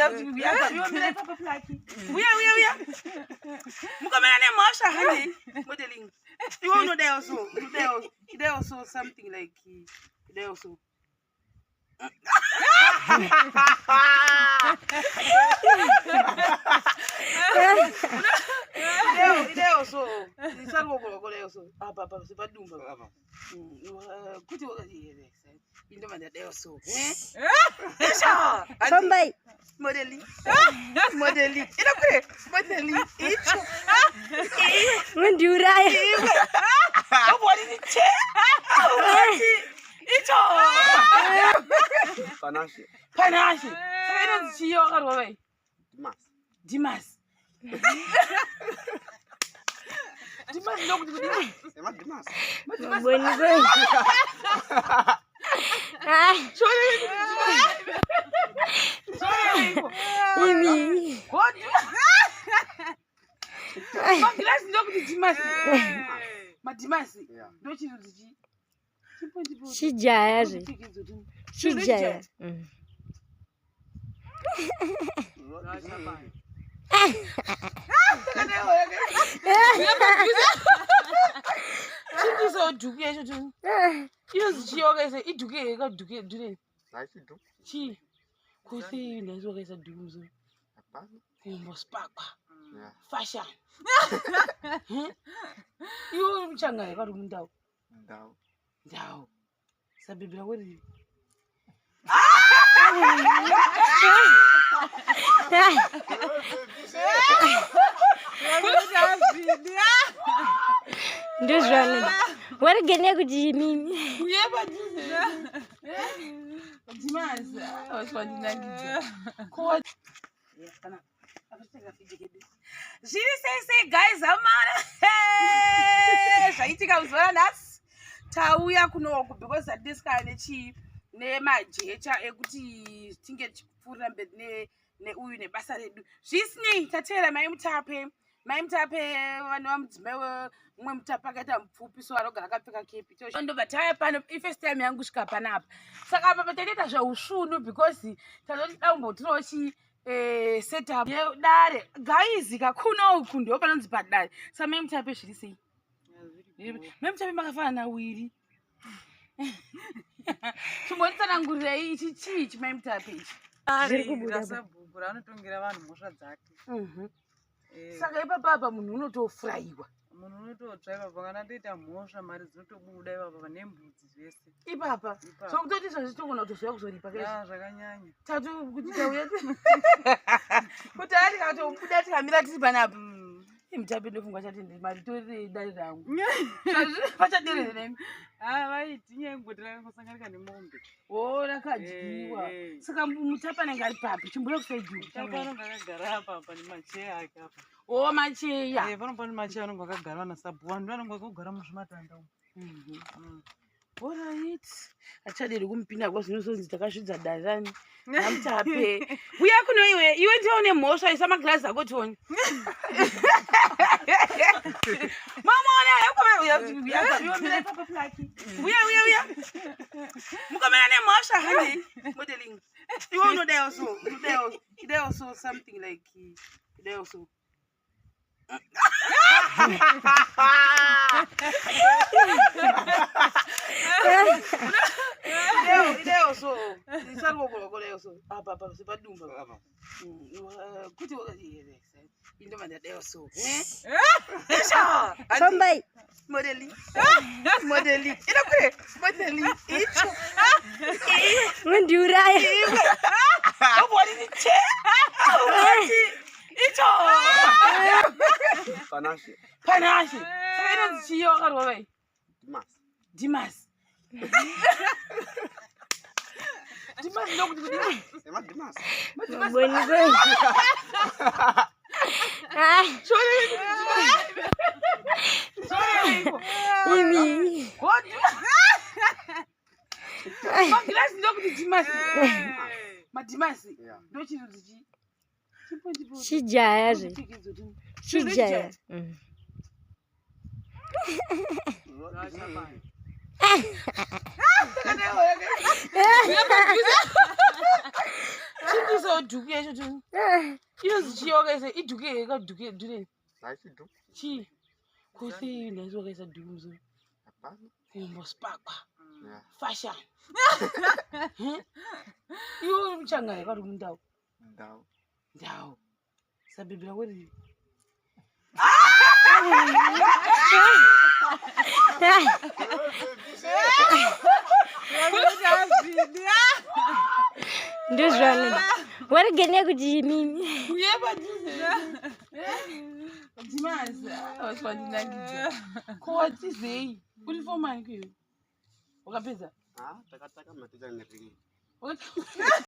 Uya uya uya mira ipapo plaki. Uya uya uya. Mukomana nemhosva honey. Modeling. Iwe unodawo so. Unodawo. Idawo so something like idawo so. Idawo so. Isaruoko rwako dawo so. Apa apa sepadumba. Apa. Kuti indoma ndadawo so. Eh? Fambai. Modeli. Modeli. Inokure. Modeli. Icho. Mundiuraya. Obwari che. Icho. Panashe. Panashe. Saka inonzi chii wakarwa vai? Dimas. Dimas. Dimas ndokuti kudii? Ema Dimas. Boni boni. Ah, imi. Magirasi ndokuti Dimas. Madimasi. Yeah. Ndochirudzi chii? Chijaya zve. Chijaya. Chindiso dhuku yacho tu. Inonzi chii wakaisa idhuku here kadhuku dhureni. Haisi dhuku. Chii? Kusi nhasi wakaisa dhuku musoro. Hapana. Kumbospakwa. Yeah. Fashion. Iwe uri muchangaya kwari mundau. Ndau. Ndau. Sabhebhi rako riri. Ndozvanoda. Warigene kuti imimi. Uye padhuze. Dimas, wandinakidza. Ko zviri sei sei guys amana zvaitika muzuva ranhasi tauya kunoku because tadiskana nechii nemajecha ekuti tinge tichipfuurira mberi neuyu nebasa redu. Zvisinei tateera mai Mutape. Mai Mutape vanova mudzimai wemumwe Mutape akaita mupfupi so anogara akapfeka kepi. Ndobva tauya pano, ifirst time yangu kusvika panapa. Saka apa patatoita zveusvunu because tazoti da kumbotorawo chi setup yedare. Guys, kakuno uku ndo panonzi padare. Saka mai Mutape zviri sei? Mai Mutape makafanana nawiri. Chimbonditsanangurirei ichi chii ichi mai Mutape ichi? Zviri kubuda. Rasabhuku raanotongera vanhu mhosva dzake. Saka ipapa apa munhu unotofurayiwa. Munhu unototsva ipapa kana atoita mhosva mari dzinotobuda ipapa nembudzi zvese. Ipapa. Ipapa. So kutoti izvozvi togona kutozouya kuzoripa kaizvi. Ya zvakanyanya. Tatu kuti tauya kuti aya tikatobuda tikamira tiri panapa. Mutape ndofunga chati mari torirei dare rangu. Pachaderere nemi. Ah vaiti nyaya yekungoti rakangosanganika nemombe. O rakadyiwa. Saka Mutape anenge ari papi? Chimbuya kusaidi. Mutape anonge akagara apa apa nemacheya ake apa. O macheya. Pano pane macheya anonge akagara vanasabhuku vanhu vanonge vakagara muzvimatanda umu. Alright. Hatichaderi kumupinda kwa zvinozonzi takazvidza dare rani. NaMutape. Uya kuno iwe, iwe ndiwe une mhosva isa magirazi ako tione. Mamuona uya uya uya uya mira ipapo plaki. Uya uya uya. Mukomana nemhosva honey. Modeling. Iwe unodawo so, unodawo, idawo so something like idawo so. Idawo so. Isaruoko rwako dawo so. Apa apa sepadumba. Apa. Kuti indoma ndadawo so. Fambai. Modeli. Modeli. Inokure. Modeli. Icho. Mundiuraya. Obwari che. Icho. Panashe. Panashe. Saka inonzi chii wakarwa vai? Dimas. Dimas. Dimas ndokuti kudii? Ema Dimas. Boni boni. Ah, imi. Magirasi ndokuti Dimas. Madimasi. Yeah. Ndochirudzi chii? Chijaya zve. Chijaya. Chindiso dhuku yacho tu. Inozi chii wakaisa idhuku here kadhuku dhureni? Haisi dhuku. Chii? Kose nhasi wakaisa dhuku musoro. Hapana. Kumbospakwa. Yeah. Fashion. Iwe uri muchangana kwari mundau. Ndau. Ndau. Sabebe rako riri. Ndozvanoda. Warigene kuti mimi. Uye padhuze. Dimazi, waswandinangidza. Ko watizei? Uri fomani kuiwe? Wakapedza? Ah, takataka maticha ngeriki. Wakataka